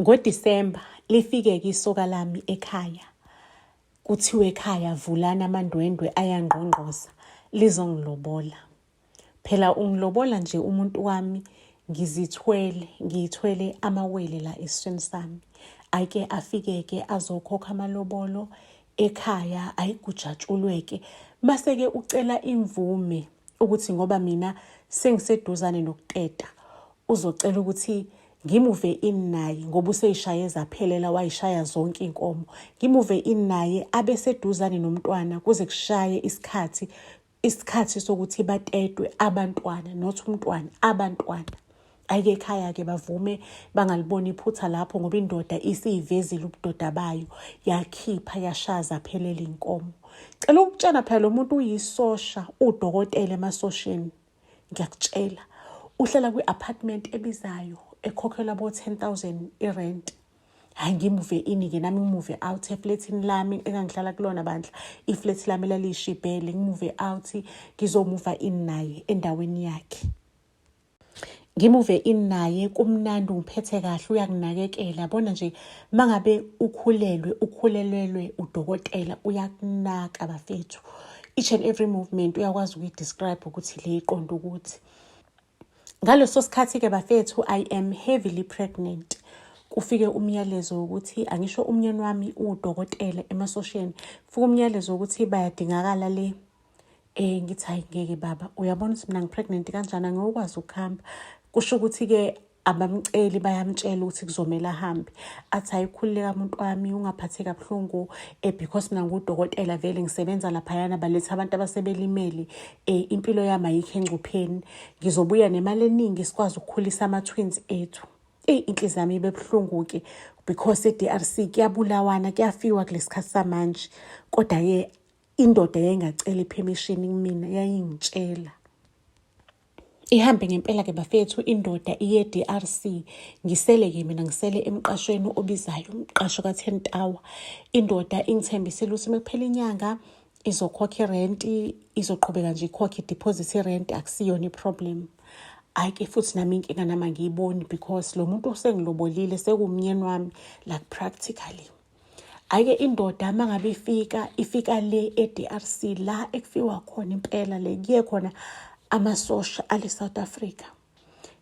NgoDisemba lifike-ke isoka lami ekhaya. Kuthiwe ekhaya vulani amandwendwe ayangqongqoza lizongilobola. Phela ungilobola nje umuntu wami ngizithwele, ngiyithwele amawele la esiswini sami. Ake afike-ke azokhokha amalobolo ekhaya, ayi kujatshulwe-ke. Mase-ke ucela imvume ukuthi ngoba mina sengiseduzane nokuteta, uzocela ukuthi ngimuve in naye ngoba useyishaye zaphelela wayishaya zonke iy'nkomo ngimuve in naye abe seduzane nomntwana kuze kushaye isikhathi isikhathi sokuthi batetwe abantwana not umntwana abantwana ayike ekhaya-ke bavume bangaliboni iphutha lapho ngoba indoda isiyivezile ubudoda bayo yakhipha yashaya zaphelela iy'nkomo cela ukutshena phela lo muntu uyisosha udokotela emasosheni ngiyakutshela uhlala kwi-apartment ebizayo ekhokhelwa bo-10 000 irent. Hhayi ngimuve ini-ke nami ngimuve out eflethini lami engangihlala kulona bandla iflethi lami elaliyishibhele ngimuve out ngizomuva in naye endaweni yakhe. Ngimuve in naye kumnandi ungiphethe kahle uyanginakekela yabona nje mangabe ukhulelwe ukhulelelwe udokotela uyakunaka bafethu. Each and every movement uyakwazi ukuyi-describe ukuthi le iqonde ukuthi. Ngaleso sikhathi-ke bafethu I am heavily pregnant. Kufike umyalezo wokuthi angisho umnyeni wami uwudokotela emasosheni. Kufike umyalezo wokuthi bayadingakala le. Ngithi hayi ngeke baba uyabona ukuthi mina ngi-pregnant kanjani angiyokwazi ukuhamba. Kusho ukuthi-ke abamceli bayamtshela ukuthi kuzomele ahambe. Athi hhayi khululeka muntu wami ungaphatheki kabuhlungu because mina ngudokotela vele ngisebenza laphayana baletha abantu abasebelimele impilo yami ayikho engcupheni. Ngizobuya nemali eningi sikwazi ukukhulisa ama-twins ethu. Eyi inhliziyo yami ibe buhlungu-ke because e-D_R_C kuyabulawana kuyafiwa kulesi sikhathi samanje. Kodwa-ke indoda yayingacela i-permission kumina yayingitshela. Ihambe ngempela-ke bafethu indoda iye e-D_R_C. Ngisele-ke mina ngisele emqashweni obizayo, umqasho ka-ten tower. Indoda ingithembisile ukuthi uma kuphela inyanga izokhokha irenti, izoqhubeka nje ikhokhe idiphozithi irenti akusiyona i-problem. Hhayi-ke futhi nami inkinga nami angiyiboni because lo muntu osengilobolile sekuwumnyeni wami like practically. Hhayi-ke indoda uma ngabe ifika, ifika le e-D_R_C la ekufiwa khona impela le kuye khona amasosha ale South Africa.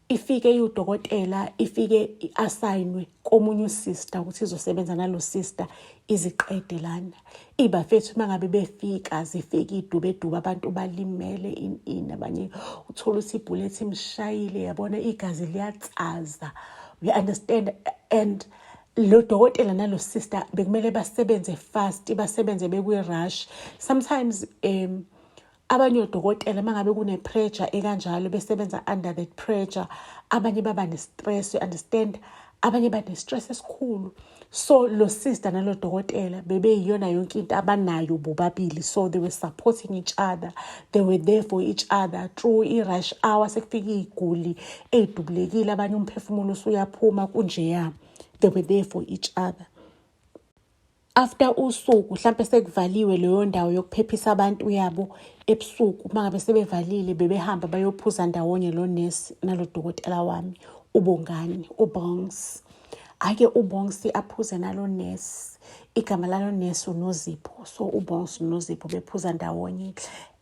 Ifike iwudokotela, ifike i-asayinwe komunye usister ukuthi izosebenza nalo sister iziqede lana. Ibafethu uma ngabe befika zifike idubedube abantu balimele ini ini abanye uthola ukuthi ibhulethi imshayile yabona igazi liyatsaza. You understand and lo dokotela nalo sister bekumele basebenze fast basebenze bekwi-rush sometimes abanye odokotela uma ngabe kune-pressure ekanjalo besebenza under that pressure abanye baba ne-stress you understand abanye bane-stress esikhulu so lo sister nalo dokotela bebeyiyona yonke into abanayo bobabili so they were supporting each other they were there for each other through i-rush hour sekufika iy'guli ey'dubulekile abanye umphefumulo usuyaphuma kunjeya they were there for each other. After usuku mhlampe sekuvaliwe leyo ndawo yokuphephisa abantu yabo ebusuku uma ngabe sebevalile bebehamba bayophuza ndawonye lo nesi nalo dokotela wami uBongani uBongs. Ake uBongs aphuze nalo nesi igama lalo nesi uNozipho so uBongs noNozipho bephuza ndawonye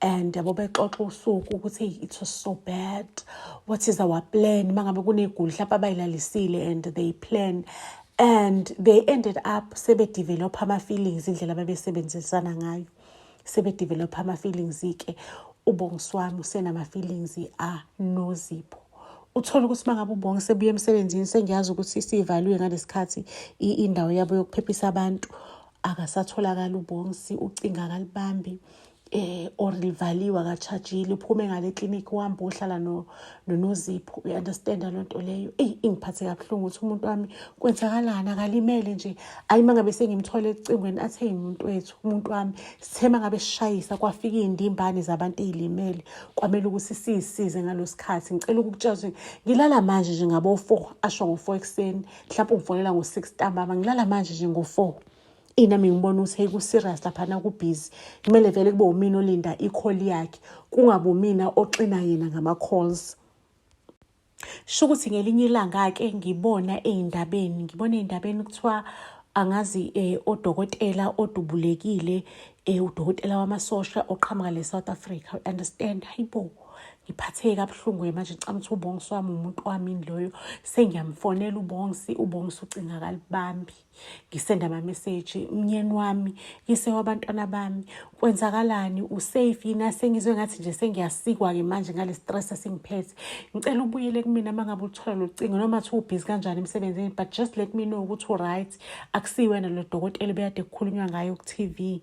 and yabo bexoxa usuku ukuthi hey it was so bad what is our plan uma ngabe kuneguli mhlawumpe abayilalisile and they plan and they ended up sebe-develop ama-feelings indlela ababesebenzisana ngayo sebe-develop ama-feelings-ke uBongs wami usenama-feelings aNozipho. Uthole ukuthi uma ngabe uBongs sebuya emsebenzini sengiyazi ukuthi isivaliwe ngalesi khathi indawo yabo yokuphephisa abantu akasatholakali uBongs ucingo akalibambi or livaliwe akachajile uphume ngale eklinikhi uhambe uhlala noNozipho uyi-understand-a loo nto leyo. Eyi ingiphathe kabuhlungu ukuthi umuntu wami kwenzakalani akalimele nje. Ayi uma ngabe sengimthole ecingweni athi eyi muntu wethu umuntu wami sithe uma ngabe sishayisa kwafika iy'ndimbane zabantu ey'limele kwamele ukuthi siy'size ngalo sikhathi. Ngicela ukukutshela ukuthi ngilala manje nje ngabo-four asho ngo-four ekuseni mhlawumpe ungifonela ngo-six ntambama ngilala manje nje ngo-four. Nami ngibona ukuthi hey ku-serious laphana ku-busy kumele vele kube umina olinda i-call yakhe kungabi umina oxina yena ngama-calls. Sho ukuthi ngelinye ilanga-ke ngibona ey'ndabeni, ngibona ey'ndabeni kuthiwa angazi odokotela odubulekile, udokotela wamasosha oqhamuka le South Africa. You understand? Hayi bo, ngiphatheke kabuhlungu-ke manje, ngicabanga ukuthi uBongs wami umuntu wami yini loyo. Sengiyamfonela uBongs, uBongs ucingo akalibambi. Ngisenda amameseji, umnyeni wami, yise wabantwana bami, kwenzakalani, usafe yini? Sengizwe ngathi nje sengiyasikwa-ke manje ngale stress esingiphethe. Ngicela ubuyele kumina uma ngabe uluthola lo cingo, noma thiwa ubhizi kanjani emsebenzini, but just let me know ukuthi u-right, akusiwena lo dokotela ebekade kukhulunywa ngayo ku-TV.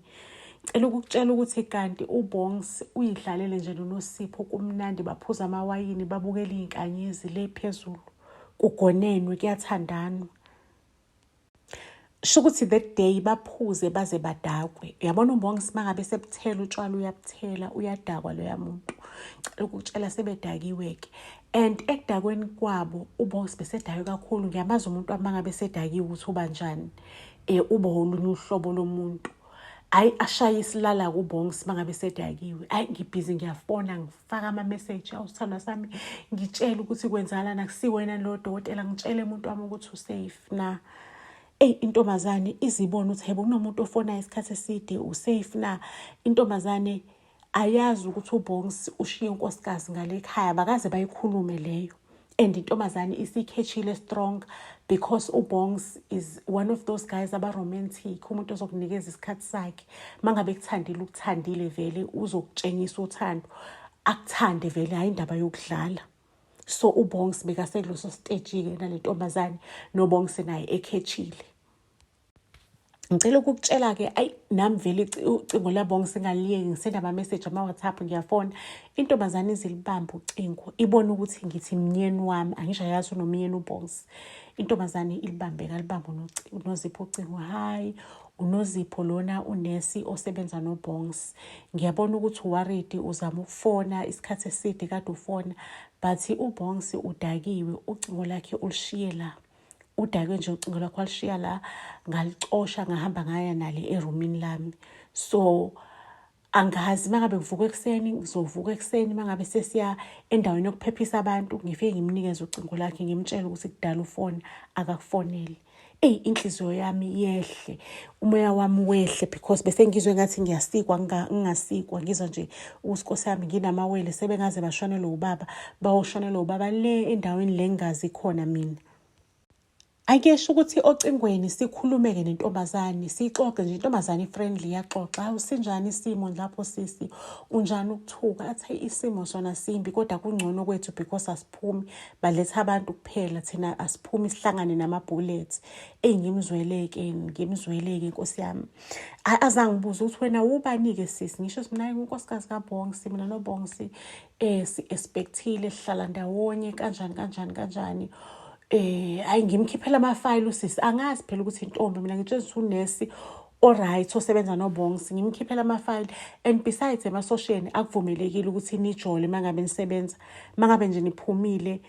Ngicela ukukutshela ukuthi kanti uBongs uyidlalele nje noNosipho, kumnandi, baphuza amawayini, babukela iy'nkanyezi le phezulu, kugonenwe, kuyathandanwa. Sho ukuthi that day baphuze baze badakwe. Uyabona uBongs uma ngabe sebuthela utshwala, uyabuthela, uyadakwa loya muntu. Ngicela ukukutshela, sebedakiwe-ke, and ekudakweni kwabo uBongs besedakwe kakhulu. Ngiyamazi umuntu wami uma ngabe sedakiwe ukuthi uba njani, uba olunye uhlobo lomuntu. Hhayi, ashaye isilala kuBongs uma ngabe sedakiwe. Hhayi, ngibhizi ngiyafona, ngifaka ama-message, awu sithandwa sami, ngitshele ukuthi kwenzakalani, akusiwena lo dokotela, ngitshele umuntu wami ukuthi usafe na. Eyi, intombazane izibona ukuthi hebo kunomuntu ofonayo isikhathi eside, usafe na? Intombazane ayazi ukuthi uBongs ushiye unkosikazi ngale ekhaya, bakaze bayikhulume leyo. And intombazane isikhethile strong because uBongs is one of those guys aba-romantic, umuntu ozokunikeza isikhathi sakhe. Uma ngabe ekuthandile, ukuthandile vele, uzokutshengisa uthando, akuthande vele, hhayi indaba yokudlala. So uBongs bekasekuleso stage-ke nale ntombazane, noBongs naye ekhethile. Ngicela ukukutshela-ke, ayi nami vele ucingo laBongs singaliyeki, ngisenda ama-message ama-WhatsApp, ngiyafona. Intombazane izilibambe ucingo, ibone ukuthi ngithi mnyeni wami, angisho ayazi unomyeni uBongs. Intombazane ilibambe kalibambe uNozipho ucingo, hhayi uNozipho lona unesi osebenza noBongs. Ngiyabona ukuthi u-worried, uzama ukufona isikhathi eside kade ufona, but uBongs udakiwe, ucingo lakhe ulushiye la. Udakwe nje, ucingo lwakhe walushiya la, ngalicosha, ngahamba ngaya nale erumini lami. So angazi uma ngabe ngivuka ekuseni, ngizovuka ekuseni uma ngabe sesiya endaweni yokuphephisa abantu, ngifike ngimnikeze ucingo lakhe, ngimtshele ukuthi kudala ufona akakufoneli. Eyi, inhliziyo yami yehle, umoya wami wehle, because bese ngizwe ngathi ngiyasikwa, ngingasikwa, ngizwa nje ukuthi Nkosi yami nginamawele sebengaze bashonelwe ubaba, bawoshonelwa ubaba le endaweni le ngingazi khona mina. Akesho ukuthi ocingweni sikhulume-ke nentombazane, siyixoxe nje, intombazane i-friendly, iyaxoxa. Hawu, sinjani isimo lapho sisi, unjani ukuthuka? Athi isimo sona simbi, kodwa kungcono kwethu because asiphumi, baletha abantu kuphela, thina asiphumi sihlangane nama-bullets. Eyi, ngimzwele-ke, ngimzwele-ke Nkosi yami. Azangibuza ukuthi wena ubani-ke sisi, ngisho ukuthi mina unkosikazi kaBongs, mina noBongs si-expectile, sihlala ndawonye kanjani kanjani kanjani. Hayi, ngimkhiphela amafayili usisi, angazi phela ukuthi intombi, mina ngitshela ukuthi unesi o-right osebenza noBongs, ngimkhiphela amafayili. And besides, emasosheni akuvumelekile ukuthi nijole uma ngabe nisebenza, uma ngabe nje niphumile,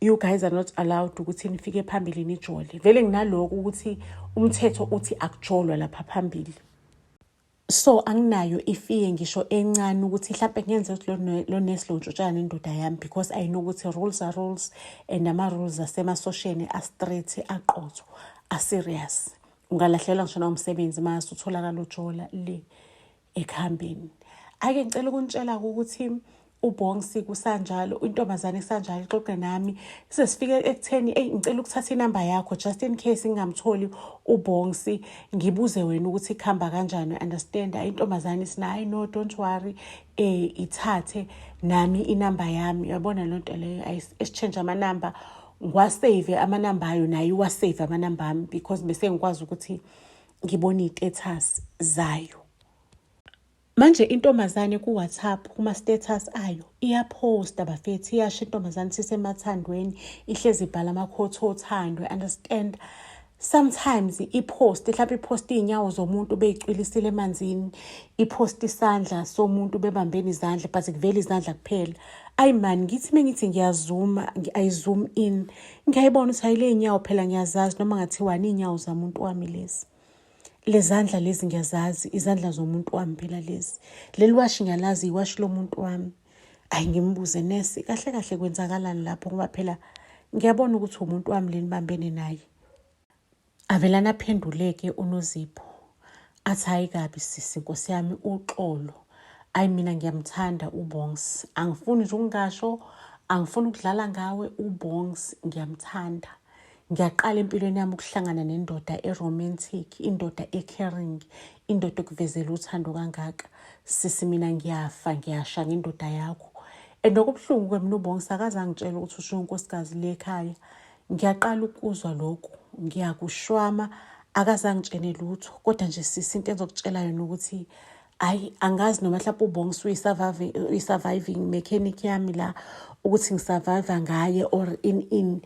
you guys are not allowed ukuthi nifike phambili nijole. Vele nginaloko ukuthi umthetho uthi akujolwa lapha phambili. So anginayo i-fear ngisho encane ukuthi mhlampe kungenzeka ukuthi lo nesi lo untshotshana nendoda yami, because I know ukuthi rules are rules and ama-rules asemasosheni a-straight, aqotho, a-serious. Ungalahlekelwa ngisho nawumsebenzi uma usutholakala ujola le ekuhambeni. Ake ngicela ukunitshela-ke ukuthi uBongs kusanjalo, intombazane kusanjalo ixoxe nami, sesifike ekutheni eyi ngicela ukuthatha inamba yakho just in case ngingamtholi uBongs, ngibuze wena ukuthi kuhamba kanjani, understand? Intombazane isina, hayi no, don't worry, ithathe nami inamba yami. Uyabona loo nto leyo, exchange amanamba, ngiwasave amanamba ayo, naye uwasave amanamba ami, because bese ngikwazi ukuthi ngibone iy'status zayo. Manje intombazane ku-WhatsApp, kuma-status ayo, iyaphosta bafethu, iyasho intombazane sisemathandweni, ihlezi ibhala amakhotho othando, understand? Sometimes ipost, mhlawumbe ipost iy'nyawo zomuntu beyicwilisile emanzini, ipost isandla somuntu bebambene izandla, but kuvela izandla kuphela. Ayi man, ngithi mengithi ngiyazuma, I zoom in, ngiyayibona ukuthi hayi le y'nyawo phela ngiyazazi, noma ngathiwani iy'nyawo zamuntu wami lezi. Lezandla lezi ngiyazazi, izandla zomuntu wami phela lezi. Leli washi ngiyalazi, iwashi lomuntu wami. Ayi ngimbuze nesi kahle kahle kwenzakalani lapho ngoba phela ngiyabona ukuthi umuntu wami lenibambene naye. Avelane aphenduleke uNozipho athi hhayi kabi sisi nkosi yami uxolo ayi mina ngiyamthanda uBongs angifuni nje ukungasho angifuni ukudlala ngawe uBongs ngiyamthanda ngiyaqala empilweni yami ukuhlangana nendoda eromantic indoda ecaring indoda ekuvezela uthando kangaka sisi mina ngiyafa ngiyasha ngendoda yakho and okubuhlungu-ke mina uBongs akaze angitshela ukuthi ushiye unkosikazi le ekhaya Ngiyaqala ukuzwa lokhu, ngiyakushwama akaze angitshene lutho kodwa nje sisi into engizokutshela yona ukuthi hayi angazi noma mhlawumbe uBongs uyi-surviving mechanic yami la ukuthi ngisurvive ngaye or in in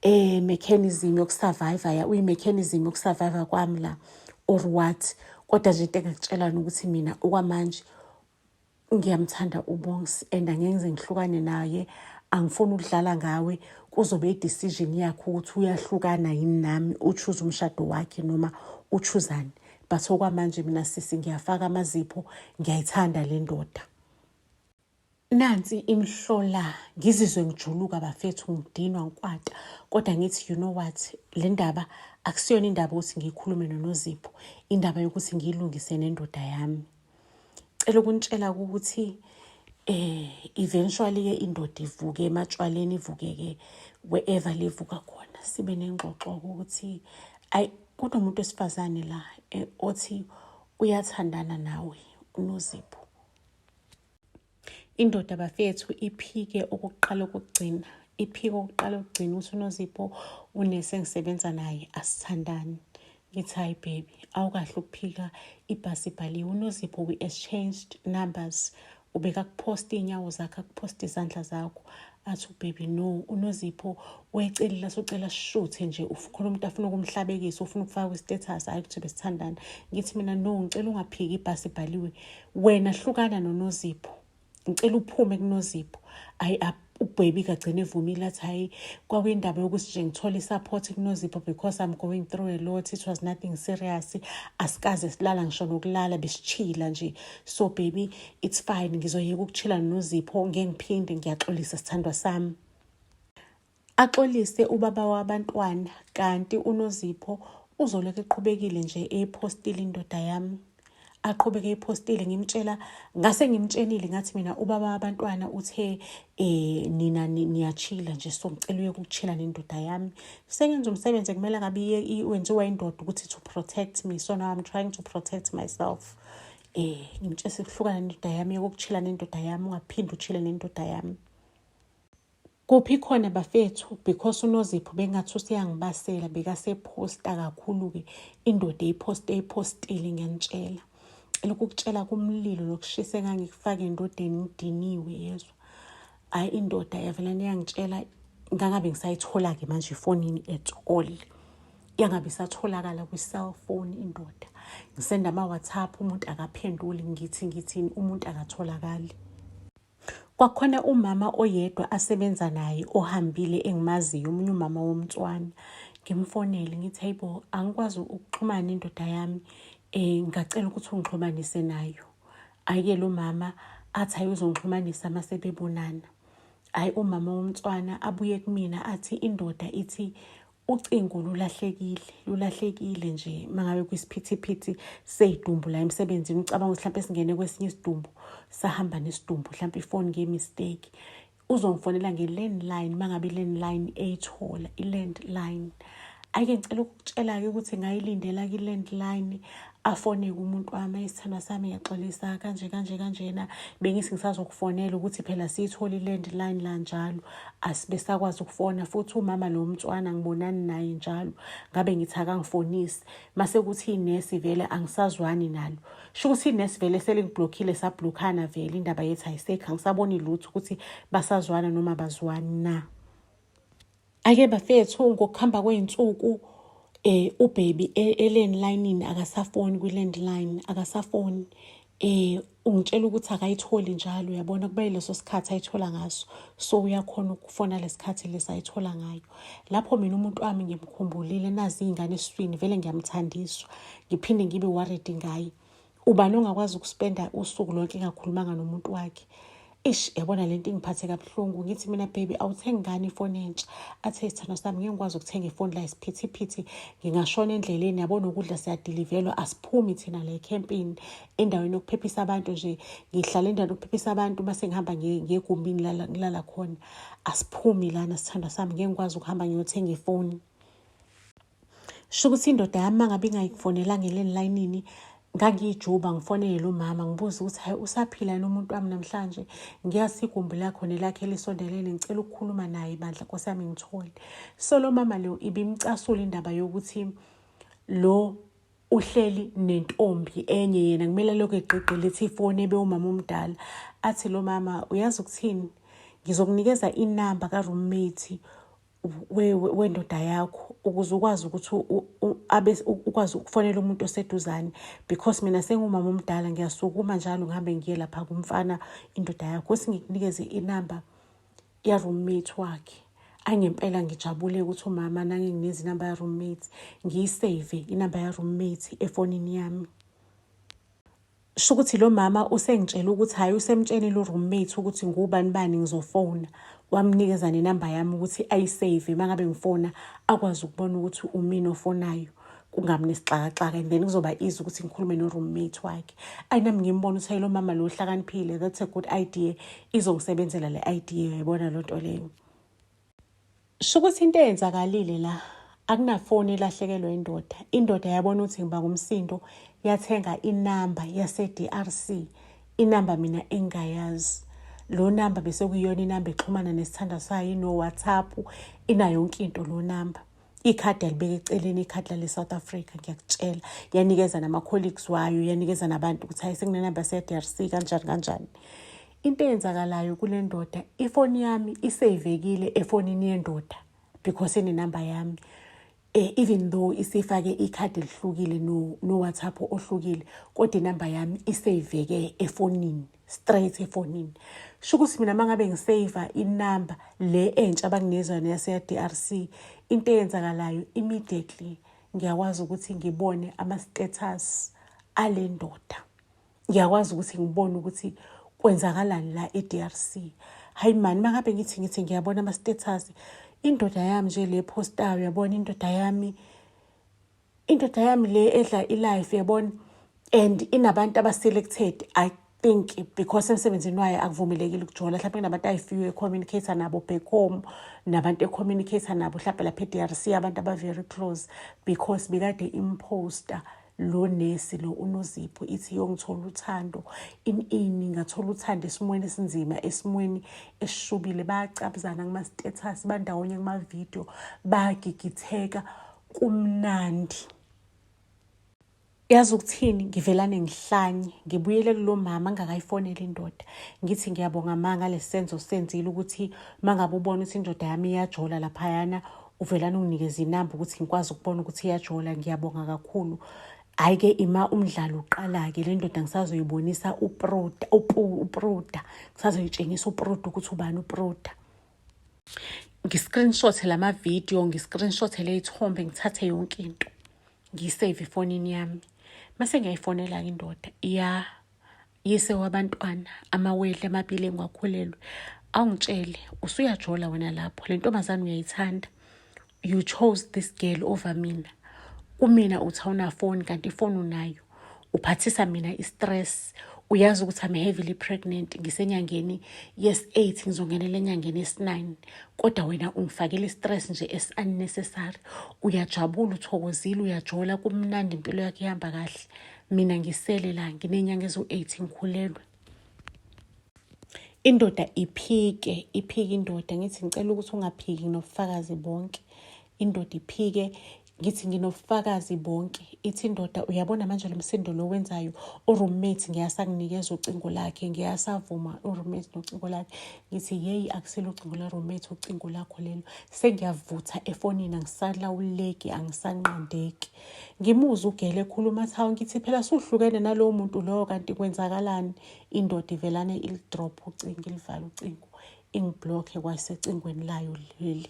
eh mechanism yokusurvive ya uyi-mechanism yokusurvive kwami la or what kodwa nje into engikutshela yona ukuthi mina okwamanje ngiyamthanda uBongs and angeke ngize ngihlukane naye angifuni ukudlala ngawe kuzobe i-decision yakho ukuthi uyahlukana yini nami uchoose umshado wakhe noma uchuzani but okwamanje mina sisi ngiyafaka amazipho ngiyayithanda le ndoda nansi imhlola ngizizwe ngijuluka bafethu ngidinwa ngikwata kodwa ngithi you know what le ndaba akusiyona indaba ukuthi ngiyikhulume noNozipho indaba yokuthi ngiyilungise nendoda yami cela ukunitshela ukuthi eh eventually ke indoda ivuke ematshwaleni ivuke ke wherever livuka khona sibe nengxoxo ukuthi ayi kunomuntu wesifazane la eh, othi uyathandana nawe uNozipho Indoda bafethu iphike okokuqala okokugcina iphike okokuqala okugcina ukuthi uNozipho unesi engisebenza naye asithandani. Ngithi hayi baby awukahle ukuphika ibhasi ibhaliwe uNozipho we exchanged numbers ubekakuphosta iy'nyawo zakhe akuphosta izandla zakho athi ubaby no unozipho wecelile lasocela sishuthe nje khona umuntu afuna ukumhlabekisa ufuna ukufaka kwi-status hhayi ukuthi besithandana ngithi mina no ngicela ungaphiki ibhasi ibhaliwe wena hlukana nonozipho ngicela uphume kunozipho ayi ubhebi kagcine evumile athi hayi kwakuyindaba yokuthi nje ngithole i-support kunozipho because I'm going through a lot it was nothing serious asikaze silala ngisho nokulala besichila nje so baby it's fine ngizoyeka ukuchila nozipho ngeke ngiphinde ngiyaxolisa sithandwa sami Axolise ubaba wabantwana kanti uNozipho uzolokhu eqhubekile nje eyiphostile indoda yami. Aqhubeke eyiphostile ngimtshela ngase ngimtshelile ngathi mina ubaba wabantwana uthe eh nina niyachila nje so ngicela uyeke ukuchila nendoda yami. Sengenza umsebenzi kumele ngabe wenziwa indoda ukuthi to protect me so now I'm trying to protect myself. Eh ngimtshela sekuhlukana nendoda yami yeke ukuchila nendoda yami ungaphinde uchile nendoda yami. Kuphi khona bafethu because uNozipho bengathi useyangibasela bekasephosta kakhulu-ke indoda eyiphosta eyiphostile ngiyanitshela cela ukukutshela kumlilo lokushisa engangikufaka endodeni ngidiniwe yezwa hhayi indoda yavela niyangitshela ngangabe ngisayithola-ke manje efonini at all yangabe isatholakala kwi-cellphone indoda ngisenda ama-whatsapp umuntu akaphenduli ngithi ngithini umuntu akatholakali Kwakhona umama oyedwa asebenza naye ohambile engimaziyo omunye umama womtswana ngimfonele ngithi hayibo angikwazi ukuxhumana nendoda yami um ngingacela ukuthi ungixhumanise nayo ayike lo mama athi hayi uzongixhumanisa uma sebebonana hhayi umama womtswana abuye kumina athi indoda ithi ucingo lulahlekile lulahlekile nje mangabe kwisiphithiphithi seyidumbu la emsebenzini ucabanga ukuthi mhlawumbe singene kwesinye isidumbu sahamba nesidumbu mhlawumbe ifoni nge-mistake uzongifonela nge-landline mangabe i-landline eyithola i-landline ake ngicela ukukutshela-ke ukuthi ngayilindela-ke i-landline afone kumuntu wami isithandwa sami ngiyaxolisa kanje kanje kanjena bengithi ngisazokufonela ukuthi phela siyithole i-landline la njalo asibe sakwazi ukufona futhi umama lo mtswana ngibonani naye njalo ngabe ngithi akangifonisi mase kuthi inesi vele angisazwani nalo sho ukuthi inesi vele selingiblockile sablockana vele indaba yethu ayisekho angisaboni lutho ukuthi basazwana noma bazwani na Ake bafethu ngokuhamba kwey'nsuku eh ubaby e-landline akasafoni kwi-landline akasafoni eh ungitshela ukuthi akayitholi njalo uyabona kuba yileso sikhathi ayithola ngaso so uyakhona ukufona lesikhathi lesi ayithola ngayo lapho mina umuntu wami ngimkhumbulile nazi iy'ngane esiswini vele ngiyamthandiswa ngiphinde ngibe worried ngaye ubani ongakwazi ukuspenda usuku lonke engakhulumanga nomuntu wakhe Ish, yabona lento ingiphathe kabuhlungu. Ngithi mina, baby, awuthengi ngani ifoni entsha? Athe, sithandwa sami, ngeke ngikwazi ukuthenga ifoni la, isiphithiphithi, ngingashona endleleni. Yabona, ukudla siyadilivelwa, asiphumi thina la ekhempini, endaweni yokuphephisa abantu nje. Ngihlala endaweni yokuphephisa abantu, mase ngihamba ngegumbini ngilala khona. Asiphumi lana, sithandwa sami, ngeke ngikwazi ukuhamba ngiyothenga ifoni. Sho ukuthi indoda yami uma ngabe ingayikufonelanga elandline, ngangiyijuba ngifonele umama, ngibuze ukuthi, hayi, usaphila yini umuntu wami namhlanje? Ngiyazi igumbi lakho nelakhe lisondelene, ngicela ukukhuluma naye bandla, nkosi yami, ngithole. So lo mama lo ibimcasula indaba yokuthi lo uhleli nentombi enye, yena kumele lokhu egqigqile ethi ifoni ebe umama omdala. Athi lo mama, uyazi ukuthini, ngizokunikeza inamba ka-roommate wendoda yakho ukuze ukwazi ukuthi abe ukwazi ukufonela umuntu oseduzane, because mina sengumama omdala, ngiyasukuma njalo ngihambe ngiye lapha kumfana indoda yakho, uthi ngikunikeze inamba ya-roommate wakhe. Angempela ngijabule ukuthi umama nanginginikeza inamba ya-roommate, ngiyisave inamba ya-roommate efonini yami. Sho ukuthi lo mama usengitshela ukuthi hhayi, usemtshenile u-roommate ukuthi ngubani bani, ngizofona. Wamnikeza nenamba yami ukuthi ayisave, uma ngabe ngifona akwazi ukubona ukuthi umina ofonayo, kungabi nesixakaxaka, and then kuzoba easy ukuthi ngikhulume no-roommate wakhe. Ayi, nami ngimbona ukuthi hayi, lo mama lo uhlakaniphile, that's a good idea, izongisebenzela le idea, uyayibona loo nto leyo. Sho ukuthi into eyenzakalile la, akunafoni elahlekelwe indoda. Indoda yabona ukuthi ngiba ngumsindo, yathenga inamba yase-DRC, inamba mina engingayazi. Lo namba bese kuyiyona inamba exhumana nesithandwa sayo, ino-WhatsApp, inayo yonke into lo namba. Ikhadi yalibeka eceleni, ikhadi lale South Africa, ngiyakutshela. Yanikeza nama-colleagues wayo, yanikeza nabantu ukuthi hayi, sekunenamba yase-DRC, kanjani kanjani. Into eyenzakalayo kule ndoda, ifoni yami iseyivekile efonini yendoda because inenamba yami, even though isifake ikhadi elihlukile no WhatsApp ohlukile, kodwa inamba yami iseyiveke efonini, straight efonini. Sho ukuthi mina mangabe ngisave inamba le entsha abanginikeza yona yase-DRC, into eyenzakalayo, immediately ngiyakwazi ukuthi ngibone ama-status ale ndoda, ngiyakwazi ukuthi ngibone ukuthi kwenzakalani la e-DRC. Hayi mani, mangabe ngithi ngiyabona ama-status, indoda yami nje le postayo, yabona, indoda yami le edla i-life, yabona, and inabantu aba-selected, I think, because emsebenzini wayo akuvumelekile ukujola. Mhlawumbe kunabantu ayi-few e-communicate nabo back home, nabantu e-communicate nabo mhlawumbe lapha e-DRC, abantu aba-very close, because bekade imposta lo nesi lo uNozipho, ithi yongithola uthando ini ini, ngathola uthando esimweni esinzima, esimweni esishubile. Bayacabuzana kuma-status, bandawonye kuma-video, bayagigitheka, kumnandi. Yazi ukuthini, ngivelane ngihlanye, ngibuyele kulo mama ngingakayifonela indoda, ngithi ngiyabonga ma ngalesi senzo senzile, ukuthi uma ngabe ubona ukuthi indoda yami iyajola laphayana, uvelane unginikeze inamba ukuthi ngikwazi ukubona ukuthi iyajola, ngiyabonga kakhulu. Hhayi-ke, ima umdlalo uqala-ke. Le ndoda ngisazoyibonisa uProda, uProda, ngisazoyitshengisa uProda ukuthi ubani uProda. Ngi-screenshot lama-video, ngi-screenshot ley'thombe, ngithathe yonke into, ngiyisave efonini yami. Mase ngiyayifonela-ke indoda, ya yise wabantwana amawele amabili engiwakhulelwe, awungitshele, usuyajola wena lapho, le ntombazane uyayithanda, you chose this girl over mina. Kumina uthi awunafoni, kanti ifoni unayo. Uphathisa mina i-stress. Uyazi ukuthi I'm heavily pregnant, ngisenyangeni yes-8, ngizongenela enyangeni yesi-9, kodwa wena ungifakela i-stress nje esi-unnecessary. Uyajabula, uthokozile, uyajola, kumnandi, impilo yakho ihamba kahle, mina ngisele la nginey'nyanga eziwu-8 ngikhulelwe. Indoda iphike, iphike indoda. Ngithi ngicela ukuthi ungaphiki, nginobufakazi bonke. Indoda iphike. Ngithi nginobufakazi bonke. Ithi indoda, uyabona manje lo msindo lo wenzayo, uroommate ngiyasakunikeza ucingo lakhe, ngiyasavuma uroommate nocingo lakhe. Ngithi yeyi, akusilo ucingo la-roommate, ucingo lakho lelo. Sengiyavutha efonini, angisalawuleki, angisanqandeki. Ngimuzwa ugele ekhuluma, athi, hawu, ngithi phela suhlukene nalowo muntu lowo, kanti kwenzakalani? Indoda ivelane ilidrop ucingo, ilivale ucingo, ingiblokhe kwasecingweni layo leli.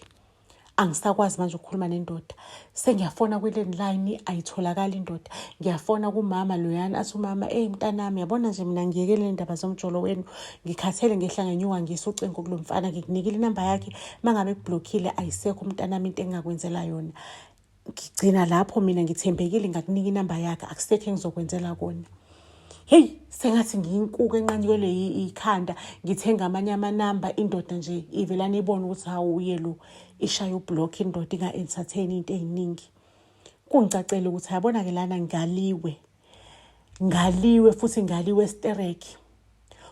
Angisakwazi manje ukukhuluma nendoda. Sengiyafona kwi-landline, ayitholakali indoda. Ngiyafona kumama loyana, athi umama, eyi mntanami, yabona nje mina ngiyekele le ndaba zomjolo wenu, ngikhathele ngehla ngenyuka ngiyisa ucingo kulo mfana, ngikunikile inamba yakhe, uma ngabe kublokhile ayisekho mntanami into engingakwenzela yona. Ngigcina lapho mina ngithembekile, ngakunika inamba yakhe, akusekho engizokwenzela kona. Heyi, sengathi ngiyinkuku enqanyukelwe ikhanda, ngithenga amanye amanamba, indoda nje ivelane ibone ukuthi hawu uye lo, ishaye ublock indoda inga-entertain into ey'ningi. Kungicacele ukuthi yabona-ke lana ngaliwe, ngaliwe futhi ngaliwe stereki.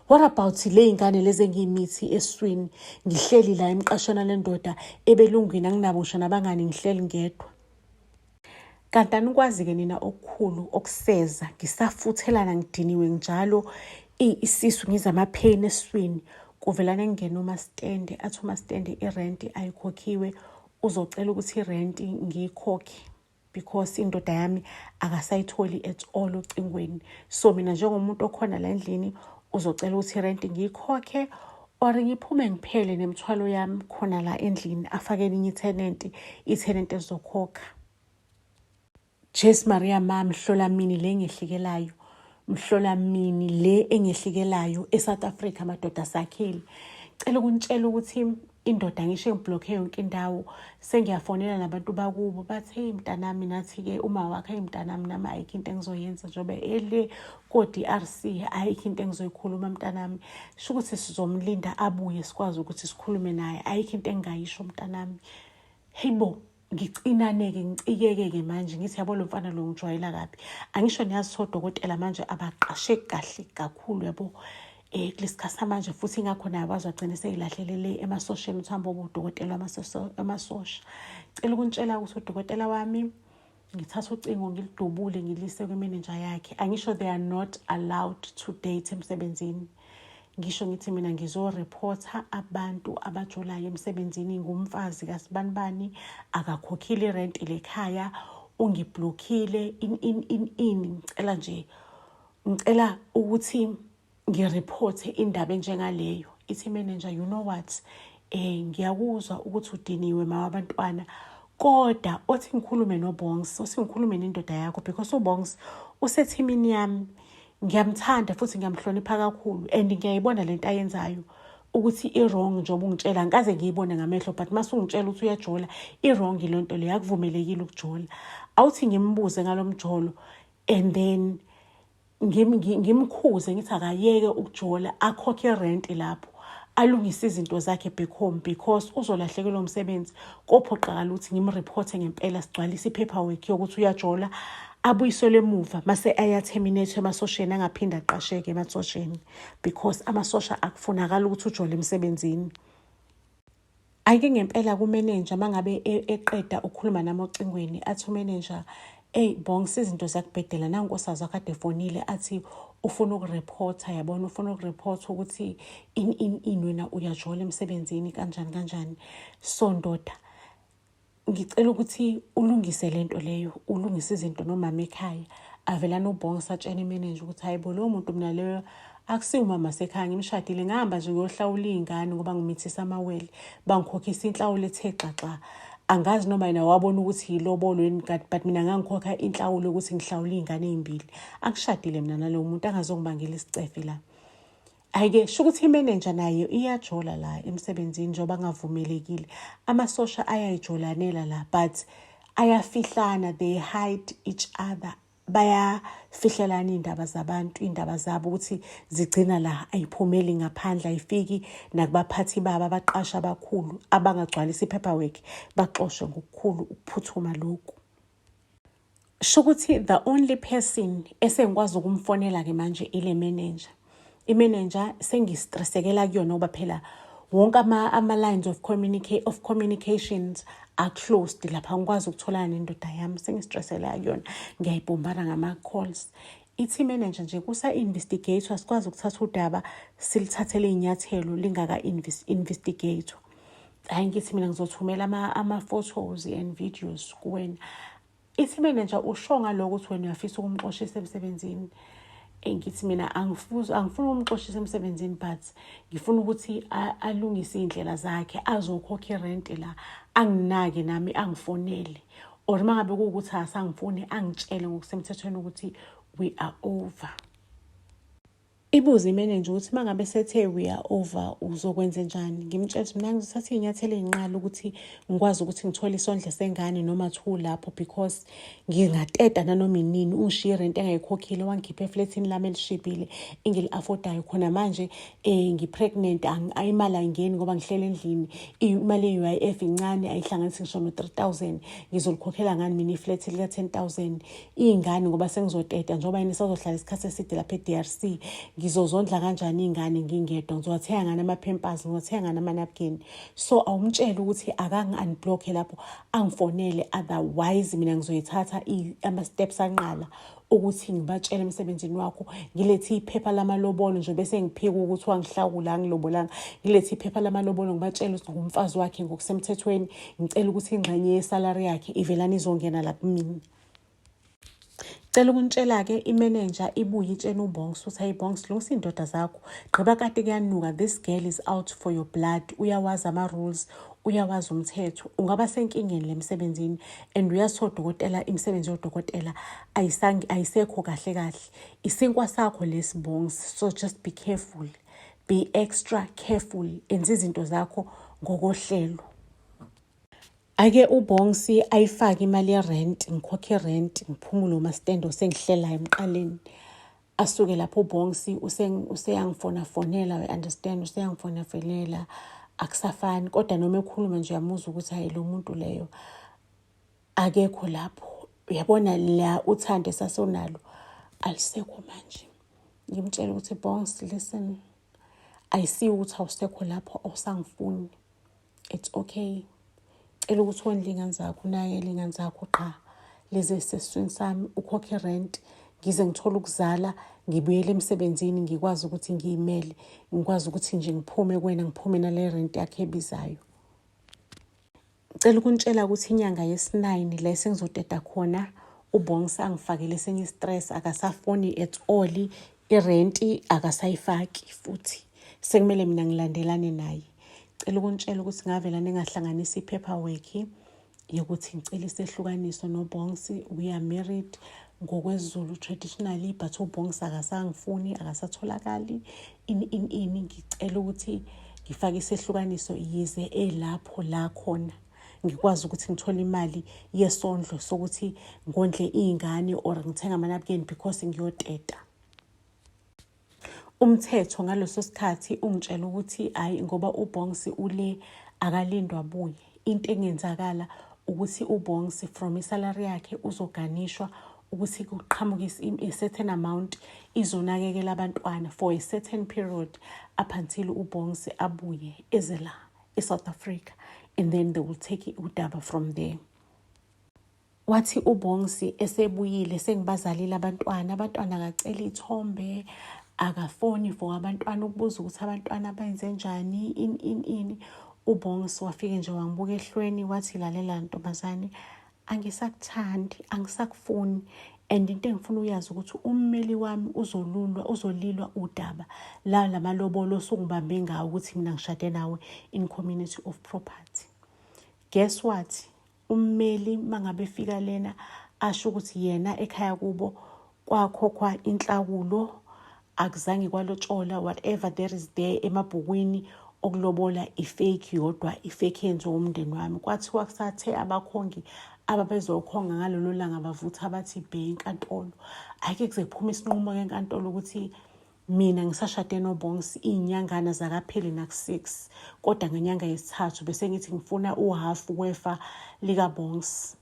What about le y'ngane lezi engiyimithi eswini, ngihleli la emqashwana lendoda ebelungwini, anginabo ngisho nabangani, ngihleli ngedwa. Kanti anikwazi-ke nina okukhulu okuseza, ngisafuthelana ngidiniwe njalo, isisu ngiza amapheni esiswini, kuvelane kungena umastende, athi umastende irenti ayikhokhiwe, uzocela ukuthi irenti ngiyikhokhe because indoda yami akasayitholi at all ocingweni. So mina njengomuntu okhona la endlini uzocela ukuthi irenti ngiyikhokhe or ngiphume ngiphele nemithwalo yami khona la endlini, afake elinye ithenenti, ithenenti elizokhokha. Jesu Maria ma, mhlola mini le engehlikelayo, mhlola mini le engehlikelayo eSouth Africa, madoda sakhile. Cela ukunitshela ukuthi indoda ngisho engiblokhe yonke indawo, sengiyafonela nabantu bakubo, bathi hey mntanami, nathi-ke uma wakhe, hey mntanami, nami ayikho into engizoyenza njengoba ele ko-D_R_C, ayikho into engizoyikhuluma mntanami, sho ukuthi sizomlinda abuye sikwazi ukuthi sikhulume naye, ayikho into engingayisho mntanami. Hey bo, ngicinane-ke, ngicikeke-ke manje, ngithi yabo lo mfana lo ngijwayela kabi. Angisho niyazi sodokotela manje abaqasheki kahle kakhulu yabo kulesi sikhathi samanje, futhi ingakho naye waze wagcina seyilahlelele emasosheni ukuthi hambe obe udokotela wamasosha. Cela ukunitshela ukuthi udokotela wami ngithatha ucingo ngilidubule ngilise kwimenenja yakhe. Angisho they are not allowed to date emsebenzini. Ngisho ngithi mina ngizorephotha abantu abajolayo emsebenzini, ngumfazi kasibanibani, akakhokhile irenti lekhaya, ungiblokhile, in in in in, ngicela nje, ngicela ukuthi ngirephothe indaba enjengaleyo. Ithi manager, you know what, ngiyakuzwa ukuthi udiniwe ma wabantwana, kodwa othi ngikhulume noBongs, othi ngikhulume nendoda yakho, because uBongs usethimini yami, ngiyamthanda futhi ngiyamhlonipha kakhulu, and ngiyayibona lento ayenzayo ukuthi i-wrong, njengoba ungitshela, angikaze ngiyibone ngamehlo, but mase ungitshela ukuthi uyajola, i-wrong le nto leyo, akuvumelekile ukujola. Awuthi ngimbuze ngalo mjolo and then ngimkhuze ngithi akayeke ukujola, akhokhe irenti lapho, alungise izinto zakhe back home, because uzolahlekelwa umsebenzi. Kophoqakala ukuthi ngimrephothe ngempela, sigcwalise i-paperwork yokuthi uyajola, abuyiselwe emuva, mase ayaterminate emasosheni, angaphinde aqasheke emasosheni, because amasosha akufunakala ukuthi ujole emsebenzini. Ayike ngempela kumenenja mangabe eqeda ukukhuluma nami ocingweni, athi umenenja, eyi Bongs, izinto ziyakubhedela, nangu unkosikazi wakho ade efonile athi ufuna ukurephotha, yabona, ufuna ukurephotha ukuthi in in in wena uyajola emsebenzini kanjani kanjani. So ndoda, ngicela ukuthi ulungise lento leyo, ulungise izinto nomama ekhaya. Avela noBongs atshena imenenja ukuthi hayi bo, lowo muntu mina leyo akusiwo umama sekhaya, ngimshadile, ngihamba nje ngiyohlawula iy'ngane ngoba ngimithisa amawele, bangikhokhisa inhlawulo ethe xaxa. Angazi noma yena wabona ukuthi yilobolo yini, but mina ngangikhokha inhlawulo yokuthi ngihlawule iy'ngane ey'mbili. Angishadile mina nalowo muntu, angazongibangela isicefe la. Hhayi-ke, sho ukuthi imenenja nayo iyajola la emsebenzini njengoba kungavumelekile. Amasosha ayayijolanela la, but ayafihlana, they hide each other. Bayafihlelana iy'ndaba zabantu, iy'ndaba zabo ukuthi zigcina la, ayiphumeli ngaphandle, ayifiki nakubaphathi babo, abaqashi abakhulu abangagcwalisa i-paperwork, baxoshwe ngokukhulu ukuphuthuma lokhu. Sho ukuthi the only person esengikwazi ukumfonela-ke manje ile manager. I-manager sengistressekela kuyona ngoba phela wonke ama-lines of communications are closed lapha, ngikwazi ukutholana nendoda yami, sengistressela kuyona, ngiyayibhombana ngama-calls. Ithi manager nje kusa-investigate, asikwazi ukuthatha udaba silithathele iy'nyathelo lingaka-investigate. Hhayi, ngithi mina ngizothumela ama-photos and videos kuwena. Ithi manager, usho ngaloko ukuthi wena uyafisa ukumxoshisa emsebenzini? Ngithi mina angifuni ukumxoshisa emsebenzini, but ngifuna ukuthi alungise iy'ndlela zakhe, azokhokha irenti la, Anginake nami angifonele or uma ngabe kuwukuthi akasangifuni angitshele ngokusemthethweni ukuthi we are over. Ibuze imenenja ukuthi uma ngabe sethe we are over uzokwenze njani. Ngimtshele ukuthi mina ngizothatha iy'nyathelo ey'nqala ukuthi ngikwazi ukuthi ngithole isondlo sengane noma two lapho because ngingateta nanoma inini ungishiye irenti engayikhokhile wangikhipha eflethini lami elishibhile engili-afodayo khona manje um ngi-pregnant imali ayingeni ngoba ngihlele endlini imali ye-U_I_F incane ayihlanganisi ngisho no-3,000 ngizolikhokhela ngani mina iflethi lika-10,000 iy'ngane ngoba sengizoteta njengoba yena isazohlala isikhathi eside lapha e-D_R_C ngizozondla kanjani iy'ngane ngingedwa ngizowathenga ngani ama-pampers ngizowathenga ngani ama-napkin so awumtshele ukuthi akangi-unblock-e lapho angifonele otherwise mina ngizoyithatha ama-steps anqala ukuthi ngibatshele emsebenzini wakho ngilethe iphepha lamalobolo nje bese ngiphika ukuthi wangihlawula angilobolanga ngilethe iphepha lamalobolo ngibatshele ukuthi ngumfazi wakhe ngokusemthethweni ngicela ukuthi ingxenye yesalary yakhe ivelane izongena la kumina. Cela ukunitshela-ke imenenja ibuye itshene uBongs ukuthi hayi Bongs lungisa iy'ndoda zakho gqiba kade kuyanuka this girl is out for your blood uyawazi ama-rules uyawazi umthetho ungaba senkingeni le msebenzini and uyazi odokotela imisebenzi yodokotela ayisekho kahle kahle isinkwa sakho lesi Bongs so just be careful be extra careful enza izinto zakho ngokohlelo. Ake uBongs ayifake imali yerent ngikhokhe irent ngiphumule umastende osengihlelayo emqaleni asuke lapho uBongs useyangifonafonela we-understand useyangifonafonela akusafani kodwa noma ekhuluma nje uyamuzwa ukuthi hayi lo muntu leyo akekho lapho uyabona la uthando esasonalo alisekho manje. Ngimtshela ukuthi Bongs listen ayisiyo ukuthi awusekho lapho awusangifuni it's okay cela ukuthi wondle iy'ngane zakho unakekele iy'ngane zakho qha lezi ezisesiswini sami ukhokhe irent ngize ngithole ukuzala ngibuyele emsebenzini ngikwazi ukuthi ngiyimele ngikwazi ukuthi nje ngiphume kuwena ngiphume nale rent yakhe ebizayo. Ngicela ukunitshela ukuthi inyanga yesi-9 la esengizoteta khona uBongs angifakele esinye i-stress akasafuni at all irenti akasayifaki futhi sekumele mina ngilandelane naye. Cela ukunitshela ukuthi ngavela ningahlanganisa i-paperwork yokuthi ngicela isehlukaniso noBongs we are married ngokwesiZulu traditionally but uBongs akasangifuni akasatholakali ini ini ini ngicela ukuthi ngifake isehlukaniso yize elapho la khona ngikwazi ukuthi ngithole imali yesondlo sokuthi ngondle iy'ngane or ngithenga amanabukeni because ngiyoteta. Umthetho ngaleso sikhathi ungitshela ukuthi hhayi ngoba uBongs ule akalindwa abuye. Into engenzakala ukuthi uBongs from isalary yakhe uzoganishwa ukuthi kuqhamuke a certain amount izonakekela abantwana for a certain period up until uBongs abuye eze la e-South Africa and then they will take udaba from there. Wathi uBongs esebuyile sengibazalile abantwana, abantwana akacela iy'thombe, akafoni for abantwana ukubuza ukuthi abantwana benze njani ini ini ini. UBongs wafike nje wangibuka ehlweni wathi lalela ntombazane angisakuthandi angisakufuni and into engifuna uyazi ukuthi ummeli wami uzolulwa uzolilwa udaba la lamalobolo osungibambe ngawo ukuthi mina ngishade nawe in community of property. Guess what? Ummeli mangabe efika lena asho ukuthi yena ekhaya kubo kwakhokhwa inhlawulo akuzange kwalotshola whatever there is there emabhukwini okulobola i-fake yodwa i-fake yenziwe umndeni wami kwathiwa kusathe abakhongi ababezokhonga ngalolo langa bavutha bathi bhe inkantolo ake kuze kuphume isinqumo enkantolo ukuthi mina ngisashade noBongs iy'nyangana zakapheli naku-6 kodwa ngenyanga yesithathu bese ngithi ngifuna uhafu wefa likaBongs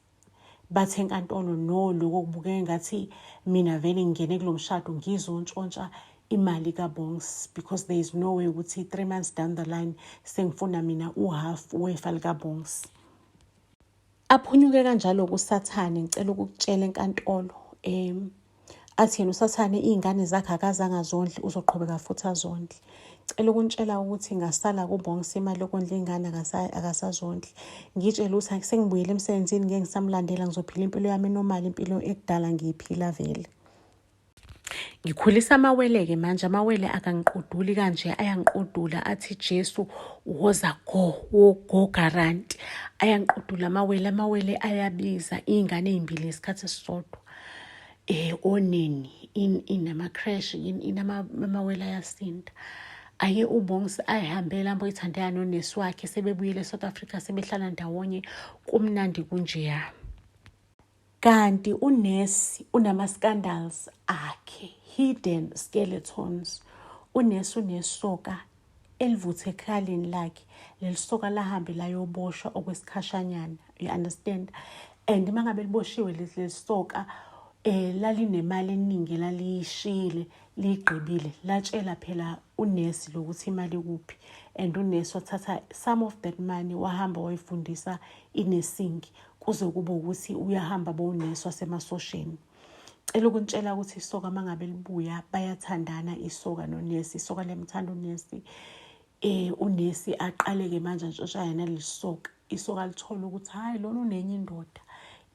bathe enkantolo no lokho kubukeka ngathi mina vele ngingene kulo mshado ngizontshontsha imali kaBongs because there is no way ukuthi 3 months down the line sengifuna mina uhalf wefa likaBongs. Aphunyuke kanjalo kusathane ngicela ukukutshela enkantolo athi yena usathane iy'ngane zakhe akazange azondle uzoqhubeka futhi azondle. Cela ukunitshela ukuthi ngasala kuBongs imali yokondla iy'ngane akasazondli. Ngitshele ukuthi sengibuyele emsebenzini ngeke ngisamlandela ngizophila impilo yami enormal impilo ekudala ngiyiphila vele. Ngikhulisa amawele-ke manje, amawele akangiquduli kanje, ayangiqudula athi Jesu woza go, wo go guarantee. Ayangiqudula amawele, amawele ayabiza iy'ngane ey'mbili ngesikhathi esisodwa. Oneni in in ama-crash in in amawele ayasinda. Ake uBongs ayihambele ahambe oyithandela nonesi wakhe sebebuyele e-South Africa sebehlala ndawonye kumnandi kunjeya. Kanti unesi unama-scandals akhe, hidden skeletons. Unesi unesoka elivuthe ekhaleni lakhe, leli soka lahambe layoboshwa okwesikhashanyana, you understand? And uma ngabe liboshiwe leli soka lalinemali eningi laliyishiyile liyigqibile, latshela phela unesi lokuthi imali ikuphi, and unesi wathatha some of that money wahamba wayifundisa i-nursing kuze kube ukuthi uyahamba bowunesi wasemasosheni. Cela ukuntshela ukuthi isoka uma ngabe libuya bayathandana isoka nonesi, isoka liyamthanda unesi. Unesi aqale-ke manje antshontsha naleli soka, isoka lithola ukuthi hhayi lona unenye indoda.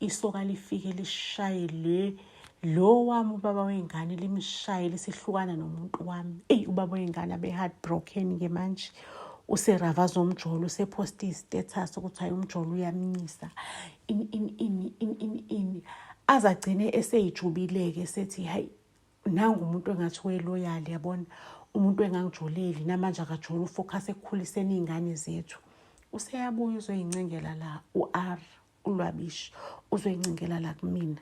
Isoka lifike lishaye le lo wami ubaba wey'ngane limshaye lisihlukana nomuntu wami. Eyi ubaba wey'ngane abe heartbroken-ke manje, useravaza umjolo, usephosta i-status ukuthi hhayi umjolo uyamnyisa ini ini ini ini ini ini, aze agcine eseyijubile-ke esethi hayi nangu umuntu engathi we-loyal yabona, umuntu engangijoleli namanje akajoli u-focus ekukhuliseni iy'ngane zethu. Useyabuya uzoyincengela la u-R ulwabishi, uzoyincengela la kumina.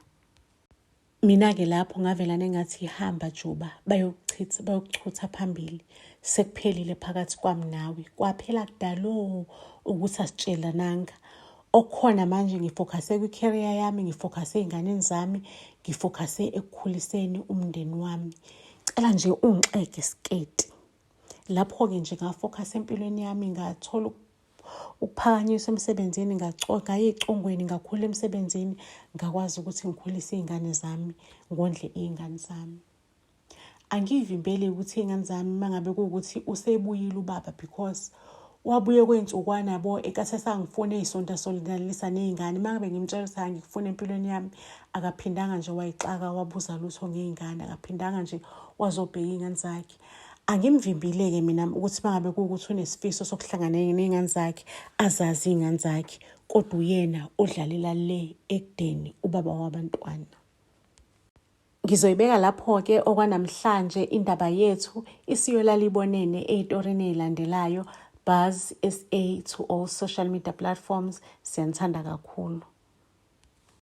Mina-ke lapho ngavela nengathi hamba juba bayokuchitha bayokuchutha phambili, sekuphelile phakathi kwami nawe. Kwaphela kudalo ukuthi asitshelananga. Okukhona manje ngi-focuse kwi-career yami, ngi-focuse ey'nganeni zami, ngi-focuse ekukhuliseni umndeni wami. Cela nje ungixege siketi. Lapho-ke nje nga-focus empilweni yami, ngathola ukuphakanyiswa emsebenzini, ngaya ey'congweni, ngakhula emsebenzini, ngakwazi ukuthi ngikhulise iy'ngane zami, ngondle iy'ngane zami. Angiyivimbeli ukuthi iy'ngane zami uma ngabe kuwukuthi usebuyile ubaba because wabuye kwey'nsukwana yabo enkathi esangifuna ey'sontasontalisa ney'ngane. Uma ngabe ngimtshela ukuthi angikufuni empilweni yami, akaphindanga nje wayixaka wabuza lutho ngey'ngane, akaphindanga nje wazobheka iy'ngane zakhe. Angimvimbile-ke mina ukuthi uma ngabe kuwukuthi unesifiso sokuhlangana ney'ngane zakhe, azazi iy'ngane zakhe, kodwa uyena odlalela le ekudeni ubaba wabantwana. Ngizoyibeka lapho-ke okwanamhlanje indaba yethu isiyolala ibonene ey'torini ey'landelayo. Buzz SA to all social media platforms. Siyanithanda kakhulu.